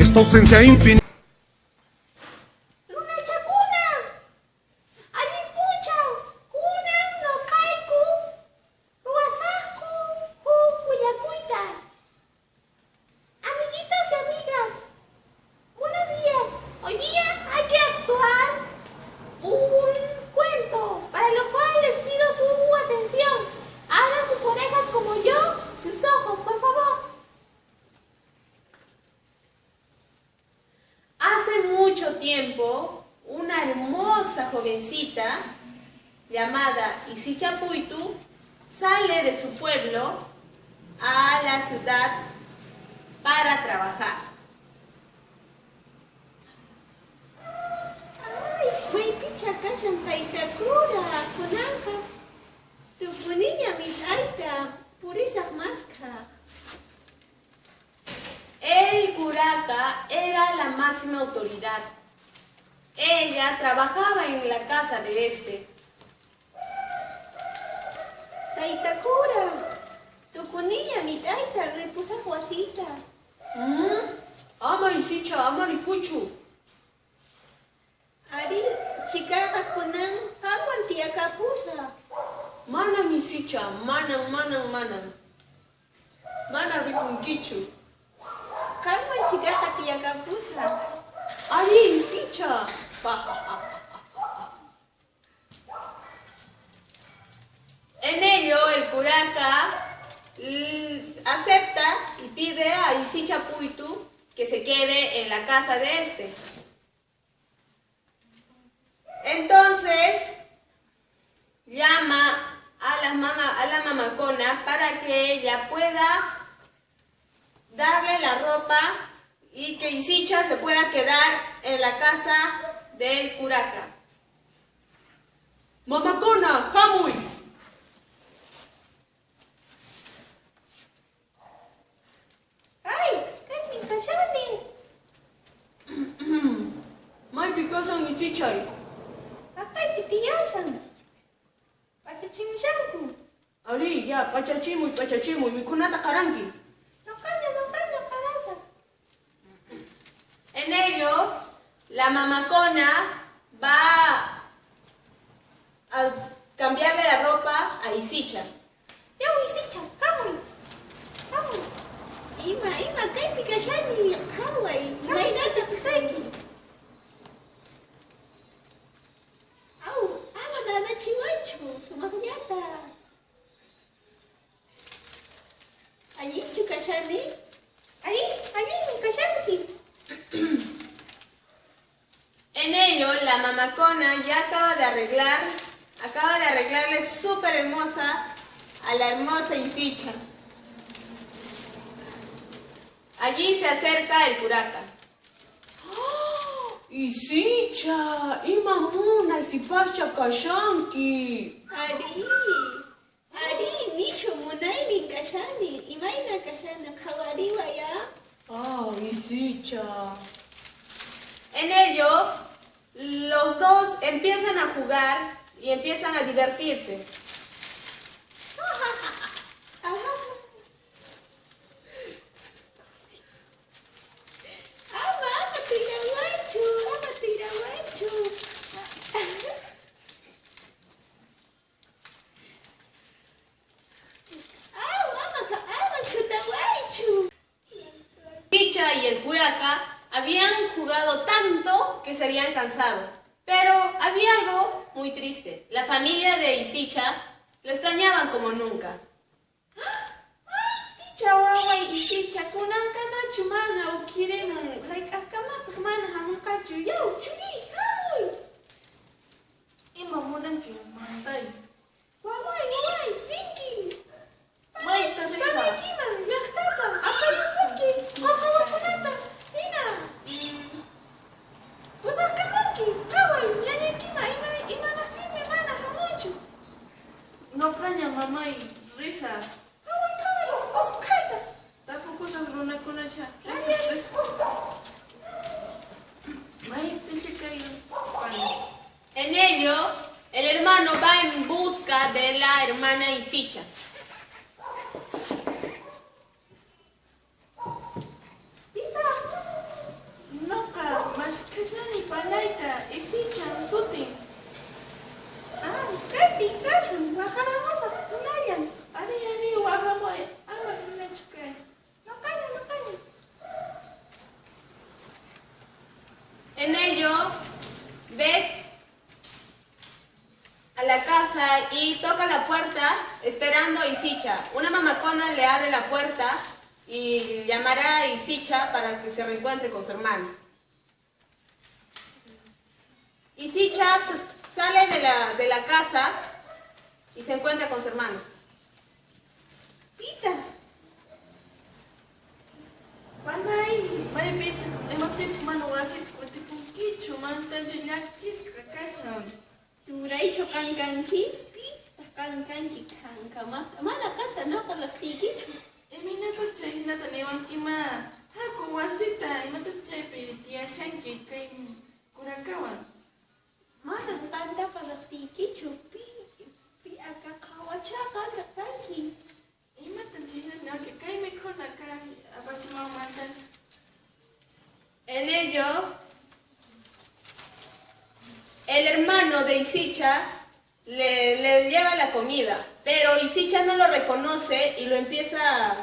Esta ausencia infinita. Runachakuna, allin p'unchaw, kunan noqayku ruwasaqku huk willakuyta. Amiguitos y amigas, buenos días. Hoy día hay que actuar un cuento, para lo cual les pido su atención. Abran sus orejas como yo, sus ojos, por favor. Hace mucho tiempo, una hermosa jovencita llamada Isicha Puytu sale de su pueblo a la ciudad para trabajar. Ay, maypicha kashan taytakura, kunanqa tukuniña mit'ayta, purisaq mask'aq. El curaca era la máxima autoridad. Ella trabajaba en la casa de este. Taytakura, tukuniña mit'ayta, ripusaq wasita. Ama Isicha, ama ripuchu. Ari, chikaqa kunan qanwan tiyakapusaq. Manan Isicha, manan, manan, manan. Mana ripunkichu. Qanwan chikaqa tiyakapusaq. Ari, Isicha. En ello, el curaca acepta y pide a Isicha Puytu que se quede en la casa de este. Entonces, llama a la mamacona para que ella pueda darle la ropa y que Isicha se pueda quedar en la casa del curaca. ¡Mamacona, hamuy! ¡Ay! ¡Kaypin kashani! Maypi kashan Isichay? Haqaypi tiyashan. P'achachimushanku. Ari, ya, p'achachimuy, p'achachimuy, mikhunata qaranki. Noqaña, noqaña qarasaq. En ello, la mamacona va a cambiarle la ropa a Isicha. Yaw, Isicha, hamuy, hamuy. Ima, ima, kaypi kashani, qhaway, imaynachus qusayki. Aw, ama nanachiwaychu, sumaqllata. Allinchu kashani? Ari, allinmi kashanki. En ello, la mamacona ya acaba de arreglarle súper hermosa a la hermosa Isicha. Allí se acerca el curaca. ¡Oh! ¡Isicha! ¡Ima munay sipascha kashanki! Ari, ari, nishu munaymi kashani, imayna kashani, qhawariway, ah. ¡Ah, Isicha! En ello, los dos empiezan a jugar y empiezan a divertirse. Ama, ama tirawachu, ama tirawachu. Aw, ama, ama chutawaychu. Isicha y el curaca habían jugado tanto que se habían cansado. Pero había algo muy triste. La familia de Isicha lo extrañaban como nunca. ¡Ay, picha waway Isicha! Kunankamachu mana ukhirimun, hayk'aqkamataq mana hamunqachu. Yaw, churiy, hamuy! Ima munanki mantay. Waway, waway, rinki! Mayta risaj. Phaway, phaway, usqhayta. Tapukusaj runakunacha. Risaj, risaj. Maypicha kay panay. En ello, el hermano va en busca de la hermana Isicha. Pitaq? Noqa maskhashani panayta, Isichan sutin. Ah, kaypi kashan, waqaramusaq kunallan. Ari, ari, waqamuy, ama hinachu kay. Noqaña, noqaña. En ello, ve a la casa y toca la puerta esperando a Isicha. Una mamacona le abre la puerta y llamará a Isicha para que se reencuentre con su hermano. Isicha sale de la casa y se encuentra con su hermano. Pita. Panay, maypitaq, imaptintaq mana wasita kutipunkichu, mantacha llakisqa kashan. Turaychu qan kanki? Pitaq qan kanki khankamaqta? Mana qanta noqa riqsiykichu. Imaynata chayhinata niwankima? Haku wasita, imataq chaypi tiyashanki kay kurakawan? Manan qantaqa riqsiykichu. Pi pi akaqhawacha qanqa kanki. Imatan chayhinata niwanki? Kay mikhuna kay apachimuwanmantacha. En ello, el hermano de Isicha le lleva la comida, pero Isicha no lo reconoce y lo empieza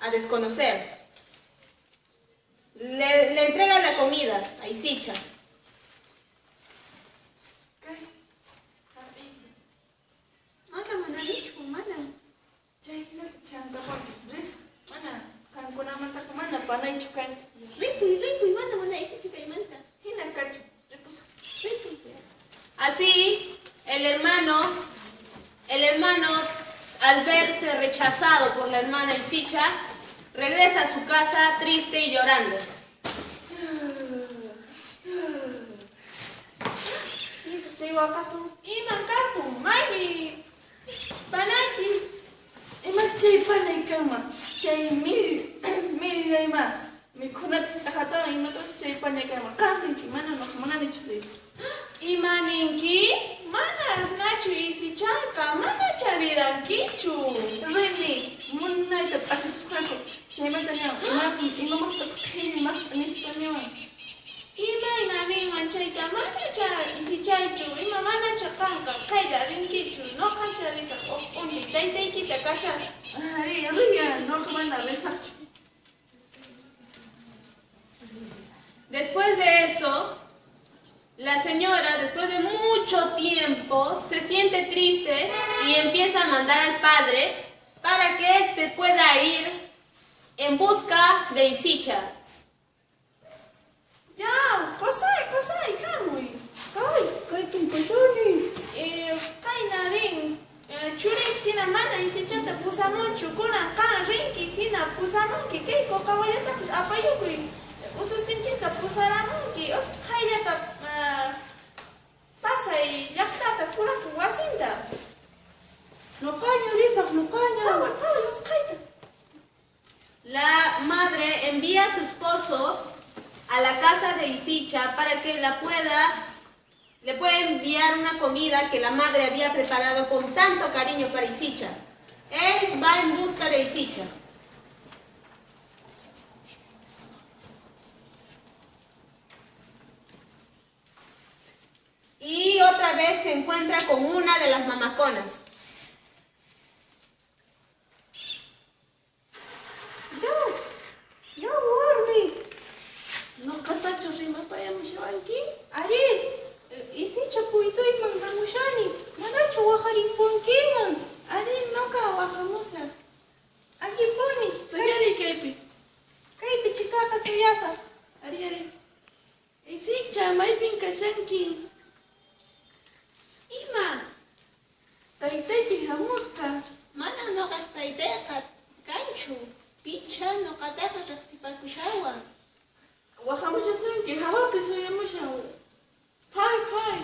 a desconocer. Le entrega la comida a Isicha. Kay, hap'iy. Mana munanichu, manan. Chayhinata chantapunki. Risaq, mana qankunamantaqa mana panaychu kanki. Ripuy, ripuy, mana munaykichu kaymanta. Hina kachun, ripusaq. Ripuy. Así, el hermano, al verse rechazado por la hermana Isicha, regresa a su casa triste y llorando. Pitaq chay waqasqan? Iman kapun, maymi panayki? Ima chay panay kanman? Chay millayma mikhunata ch'aqatawan imatapas chay panay kanman. Qan rinki, mana noqa munanichu riyta. Ima ninki? Mana nachu Isichaqa, mana charirankichu. Rini, munayta p'asachasqanku. Chaymanta niwan, imamaqtaq qhilli maqt'a nispa niwan. Imayna ninman chayta, manacha Isichaychu, ima manacha qanqa qaylla rinkichu, noqacha risaq uj p'unchay taytaykita kachani. Ari, riya, noqa mana risaqchu. Después de eso, la señora, después de mucho tiempo, se siente triste y empieza a mandar al padre para que éste pueda ir en busca de Isicha. Ya, qosay, qosay, hamuy. Ay, kaypin kashani. Qayna rin, churiyki sina mana Isichata pusamunchu, kunan qan rinki hina pusamunki, kay kuqawallatapis apayukuy. Ususinchista pusaramunki, usqhayllata pasay llaqtata kuraqpa wasinta. Noqaña risaq, noqaña. Phaway, phaway, usqhayta. La madre envía a su esposo a la casa de Isicha para que le pueda enviar una comida que la madre había preparado con tanto cariño para Isicha. Él va en busca de Isicha. Y otra vez se encuentra con una de las mamaconas. Ya, ya, warmi. Noqatachu rimapayamushawanki? Ari, Isicha puytuyman hamushani. Manachu waqaripunkiman? Ari, noqa waqamusaq. Allipuni. Suyari kaypi. Kaypi chikaqa suyasaq. Ari, ari. Isicha, maypin kashanki? Ima? Taytayki hamusqa. Mana noqaq taytayqa kanchu. Picha noqataqa riqsipakushawan. Waqamushasunki, hawapi suyamushan. Phay, phay.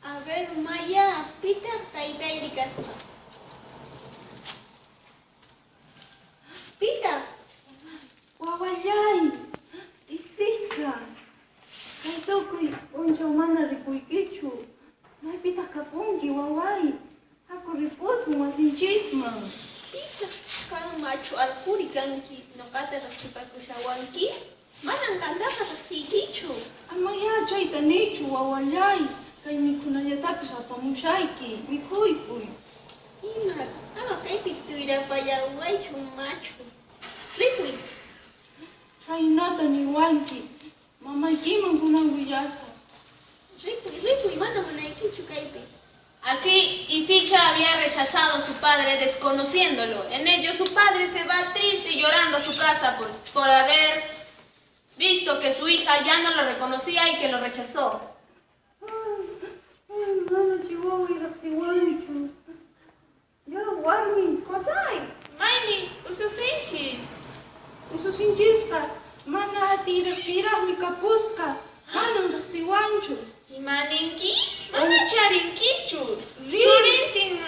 A ver, Maya, pitaq taytayri kasqa? Qan machu alquri kanki, noqata riqsipakushawanki? Manan qantaqa riqsiykichu. Amayá chayta niychu, wawallay. Kay mikhunallatapis apamushayki, mikhuykuy. Ima, ama kaypi tuyrapayawaychu, machu. Ripuy. Chhaynata niwanki, mamaykiman kunan willasaq. Ripuy, ripuy, mana munaykichu kaypi. Así, Isicha había rechazado a su padre desconociéndolo. En ello, su padre se va triste y llorando a su casa por haber visto que su hija ya no lo reconocía y que lo rechazó. Ay, mana chay waway riqsiwanchu. Ya, warmi. Qosay, maymi ususinchis? Ususinchisqa mana atiy riqsiyraqmi kapusqa, manan riqsiwanchu. Ima ninki? Mana charinkichu. Rin. Churintin,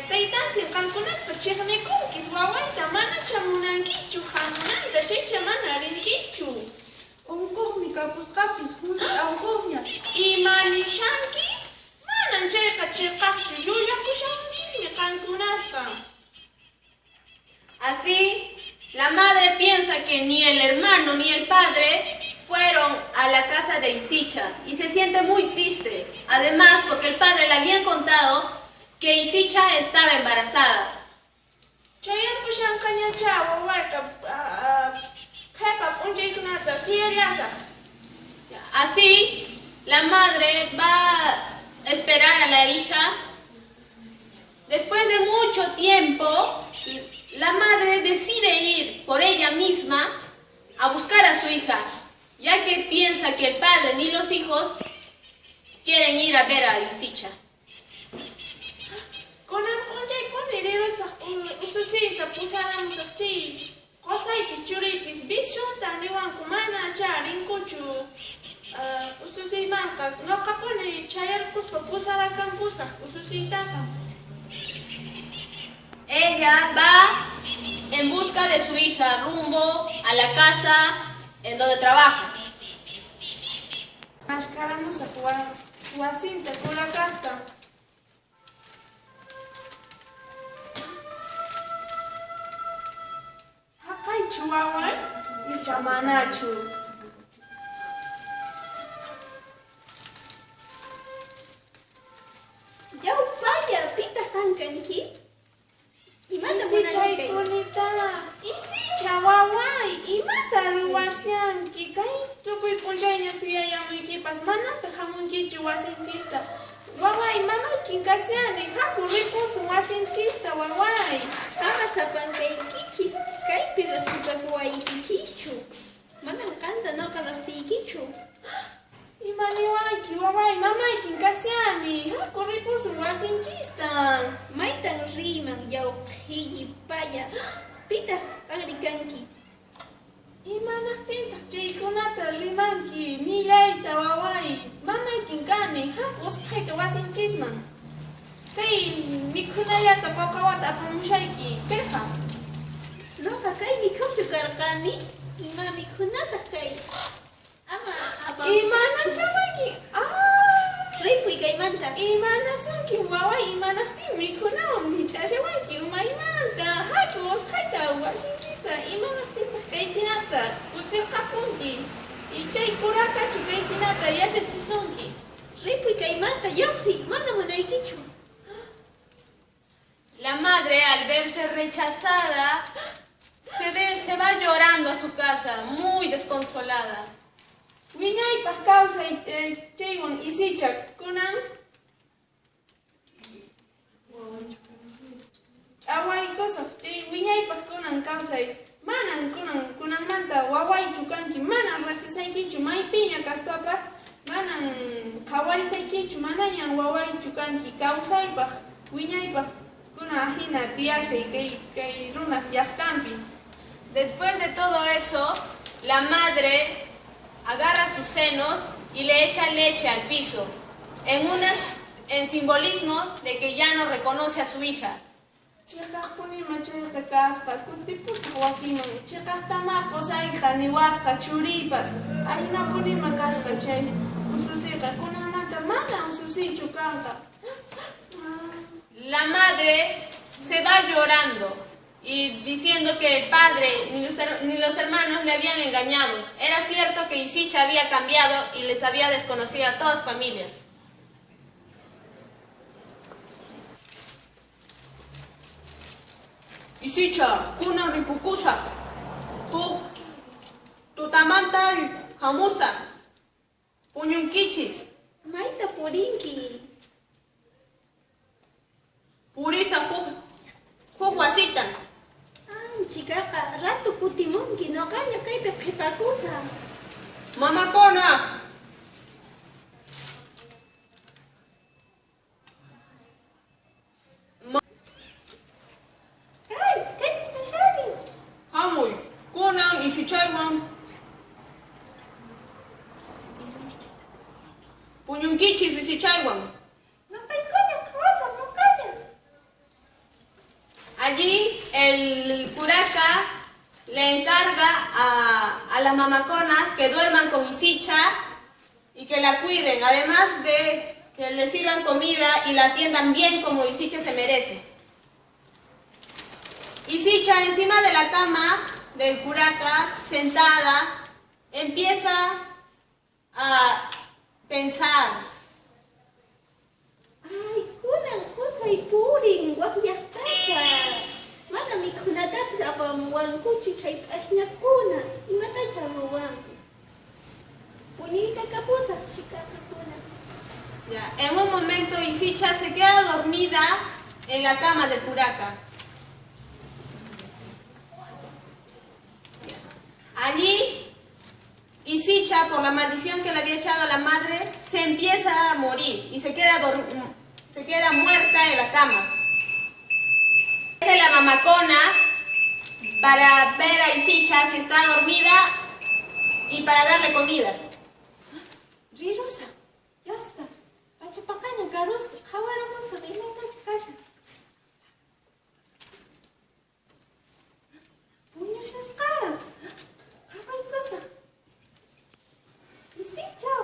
taytantin qankunaspa chiqnikunkis wawayta, manacha munankischu hamunanta, chaycha mana rinkischu. Unquqmi kapusqapis, hunt'a unquqña. Ima nishanki? Manan chayqa chiqaqchu, llullakushankismi qankunaspa. Así, la madre piensa que ni el hermano ni el padre fueron a la casa de Isicha y se siente muy triste. Además, porque el padre le había contado que Isicha estaba embarazada. Chayarpushanqañachá wawayqa, qhepa p'unchaykunata suyallasaq. Así, la madre va a esperar a la hija. Después de mucho tiempo, la madre decide ir por ella misma a buscar a su hija, ya que piensa que el padre ni los hijos quieren ir a ver a Isicha. Kunan p'unchaykuna rirusaq ususiyta pusaramusaq chay qosaypis churiypis bishuntan niwanku manachá rinkuchu. Ususiymanqa noqapuni chayarquspa pusarakampusaq ususiytaqa. Ella va en busca de su hija rumbo a la casa en donde trabaja. Mashkaramusaq wasinta kurakaqta. Haqaychu waway, icha manachu. Yaw paya, pitaq qan kanki? Imata munanki kay? Isichaykunita, Isicha waway, imata ruwashanki? Kay tukuy p'unchayña suyayamuykipas, manataq hamunkichu wasinchista. Waway, mamaykin kashani, haku ripusun wasinchista, waway. Ama sapankaykichis kaypi riqsipakuwaykichischu. Manan qanta noqa riqsiykichu. Ima niwanki, waway, mamaykin kashani, haku ripusun wasinchista. Maytan riyman, yaw qhilli paya, pitaq qanri kanki? Imanaqtintaq chaykunata rimanki, millayta, waway, mamaykin kani, haku usqhayta wasinchisman. Kay mikhunallata qoqawata apamushayki, kayqa. Noqa kay mikhuqchu karqani, ima mikhunataq kay? Ama apamushayki. Imanashawanki? Ripuy kaymanta. Imanasunki, waway, imanaqtin mikhunawan mich'ashawanki umaymanta. Haku usqhayta wasinchista, imanaqtintaq kay hinata kutirqapunki. Chay kurakachu kay hinata yachachisunki. Ripuy kaymanta, lluqsiy, mana munaykichu. La madre, al verse rechazada, se va llorando a su casa, muy desconsolada. Wiñaypaq kawsay, chaywan Isicha kunan ch'awaykusaq chay wiñaypaq kunan kawsay. Manan kunan kunanmanta wawaychu kanki, manan riqsisaykichu, maypiña kaspapas manan qhawarisaykichu, manañan wawaychu kanki, kawsaypaq wiñaypaq kunan ajina tiyashay kay runaq llaqtanpi. Después de todo eso, la madre agarra sus senos y le echa leche al piso, en simbolismo de que ya no reconoce a su hija. Chiqaqpunima chayqa kaspa, kutipusaq wasiman, chiqaqtama qosayqa niwasqa churiypas, aynapunima kasqa chay ususiyqa, kunanmanta mana ususiychu kanqa. La madre se va llorando Y diciendo que el padre ni los hermanos le habían engañado. Era cierto que Isicha había cambiado y les había desconocido a todas familias. Isicha, kunan ripukusaj. Huk tutamanta hamusaj. Puñunkichis. Mayta purinki. Purisaj huk wasita. Chikaqa, rato kutimunki, noqaña kaypi qhipakusaq. Mamakona. Kay, kaypi kashani. Hamuy, kunan isichaywan puñunkichis isichaywan. Noqaykuna qhawasaq, noqaña. Allí el curaca le encarga a las mamaconas que duerman con Isicha y que la cuiden, además de que le sirvan comida y la atiendan bien como Isicha se merece. Isicha, encima de la cama del curaca, sentada, empieza a pensar. Ay, kunan qusay purin wak llaqtata. Mana mikhunatapis apamuwankuchu chay p'asñakuna. Imatacha ruwanpis. Puñuykakapusaq chikaqa kunan. Ya, en un momento Isicha se queda dormida en la cama del curaca. Ya. Allí, Isicha, por la maldición que le había echado a la madre, se empieza a morir y se queda muerta en la cama. Hace la mamacona para ver a Isicha si está dormida y para darle comida. Rirusa, ya está. Pachapaqaña karusqa, qhawaramusaq imaynacha kashan. Puñushasqara, qhawaykusaq. Isicha,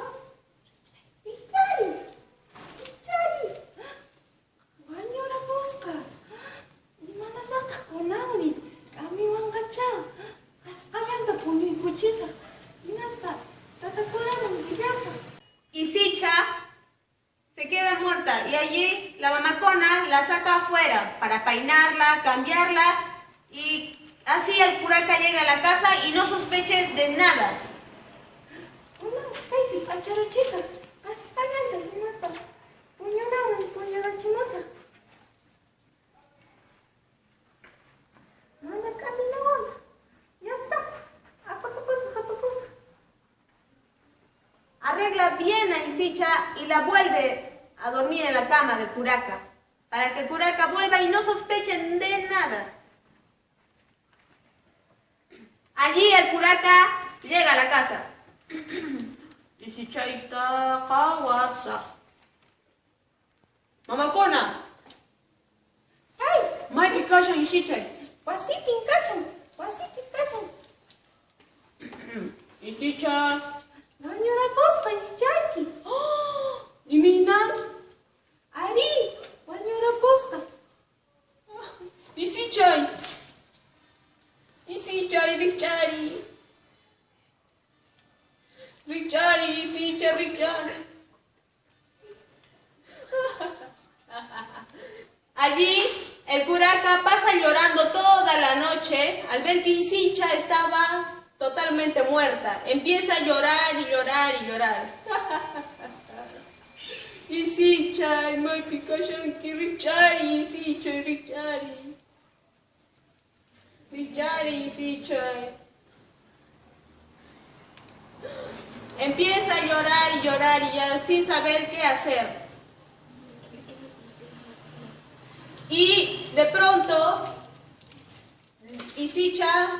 Ichari, Ichari. Wañurapusqa. Imanasaqtaq kunanri, k'amiwanqachá. Asqallanta puñuykuchisaq, hinaspa tatakuraman willasaq. Isicha se queda muerta y allí la mamacona la saca afuera para peinarla, cambiarla y así el curaca llega a la casa y no sospeche de nada. Kunan kaypi p'acharachisaq, asqallanta hinaspa puñunawan puñurachimusaq. Mana k'aminawanqa. Ya está. Apakapusaq, apakapusaq. Arregla bien a Isicha y la vuelve a dormir en la cama del curaca, para que el curaca vuelva y no sospechen de nada. Allí el curaca llega a la casa. Isichayta qhawasaj. Mamakona. Ay, Maypi kashan Isichay. wasipin kashan, wasipi kashan. Isicha. Wañurapusqa isichayki. Imaynan? Ari, wañurapusqa. Isichay. Isichay, rikchari. Rikchari, Isicha, rikchari. Allí el curaca pasa llorando toda la noche al ver que Isicha estaba totalmente muerta. Empieza a llorar y llorar y llorar. Isichay, maypi kashanki, rikchari, Isichay, rikchari. Rikchari, Isichay. Empieza a llorar y llorar y llorar sin saber qué hacer. Y de pronto, Isicha,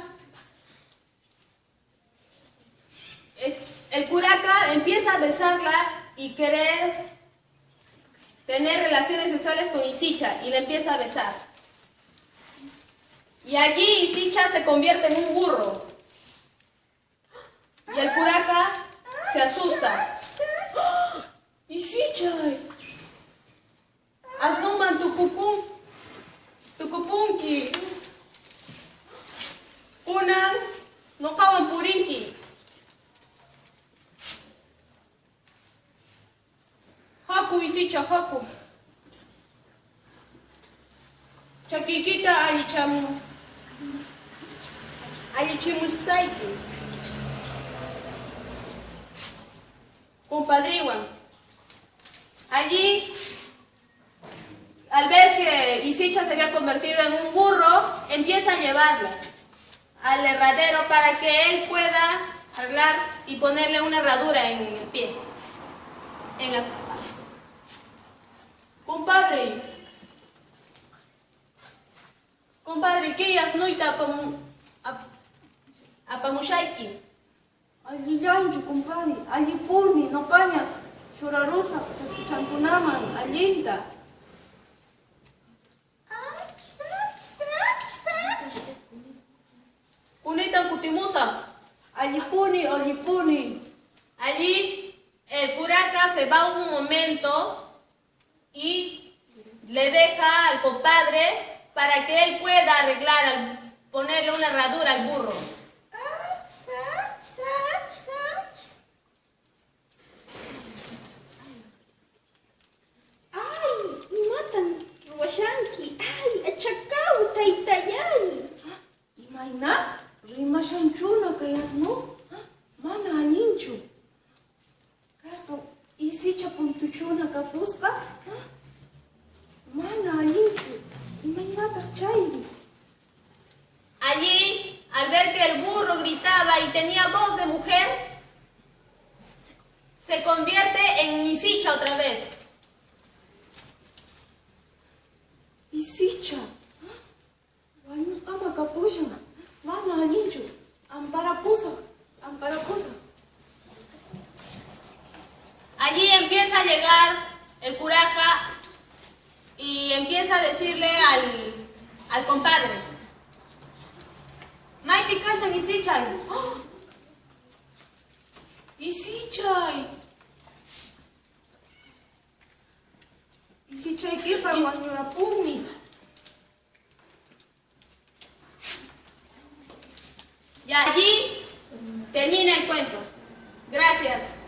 el curaca empieza a besarla y querer tener relaciones sexuales con Isicha y la empieza a besar. Y allí Isicha se convierte en un burro. Y el curaca se asusta. Isicha, asnuman tukupunki. Kunan noqawan purinki. Haku Isicha, haku. Chakiykita allichimusayki. Compadriwan. Allí, al ver que Isicha se había convertido en un burro, empieza a llevarlo al herradero para que él pueda arreglar y ponerle una herradura en el pie. En la... Compadre, compadre, ¿qué asnuyta apamushayki? Allillanchu, compadre, allipuni, noqaña churarusaq chakichakunaman allinta. Kunitan kutimusaq. Allipuni, allipuni. Allí el curaca se va un momento y le deja al compadre para que él pueda arreglar, ponerle una herradura al burro. Ay, imatan ruwashanki. Ay, achakaw taytayay. Imayna? Rimashanchuna kay asnu? Mana allinchu. Kayqa Isicha puntuchuna kapusqa? Mana allinchu. Imaynataq chayri? Allí, al ver que el burro gritaba y tenía voz de mujer, se convierte en Isicha otra vez. Isicha. Wañusqama kapushan. Mana allinchu. Amparapusaq, amparapusaq. Allí empieza a llegar el curaca y empieza a decirle al compadre: Maypi kashan Isichay. Isichay. Isichaykiqa wañurapunmi. Y allí termina el cuento. Gracias.